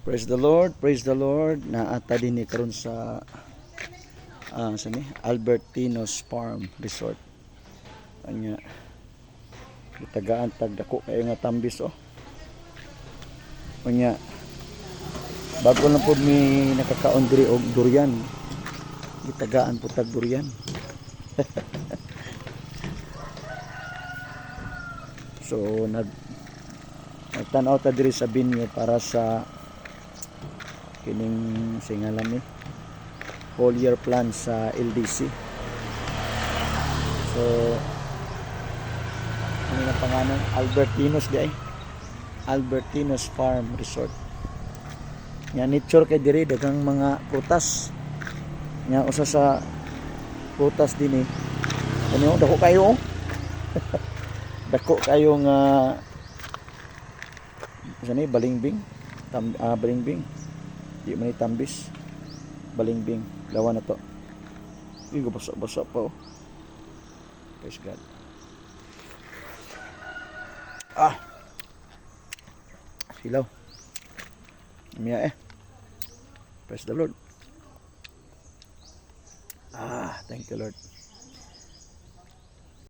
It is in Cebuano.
Praise the Lord, praise the Lord. Naa ta dinhi karon sa sa ni Albertino's Farm Resort. Anya gitagaan tag dako kayo nga tambis oh. Anya bago lang pod mi nakakaon diri og durian. Gitagaan po tag durian. So nagtan-aw ta diri sa venue para sa kining singalan ni whole year plan sa LDC. So ano na pangalan? Albertinos di ay. Albertinos Farm Resort. Nya nature kay diri, daghang mga prutas. Nya usa sa prutas dinhi. Ano, dako kayo oh. Dako kayo nga sa ni balingbing. Balingbing. Di man ni tambis. Balingbing. Lawa na to. Uy, basa-basa pa oh. Praise God. Ah. Silaw. Miya eh. Praise the Lord. Ah, thank you, Lord.